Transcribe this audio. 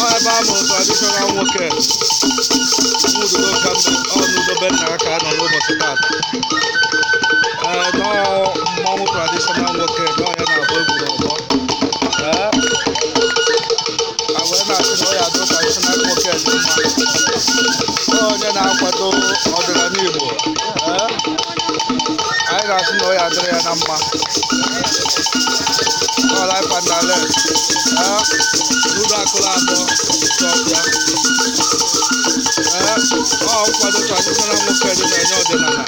Ọ ebe a mụrụ traditional nwoke nwududo nkamme ọ n'udobe nna ya ka a nọ n'ụbọchị taata. Ee, nọọ mmọnwụ traditional nwoke nọọ ya na-agba egwu n'ọgbọ. Ee, a wee na-asị na ọ ya adụ traditional nwoke dị mma. Ọ onye na-akwado ọdịnala Igbo. Ee, anyị na-asị na ọ ya adịrị ya na mma. Ọ life and direct. Ee, n'ụlọ akụrụ abụọ sọpịa. Ee, ọ nkwado traditional nwoke dị na-enye ọdịnala.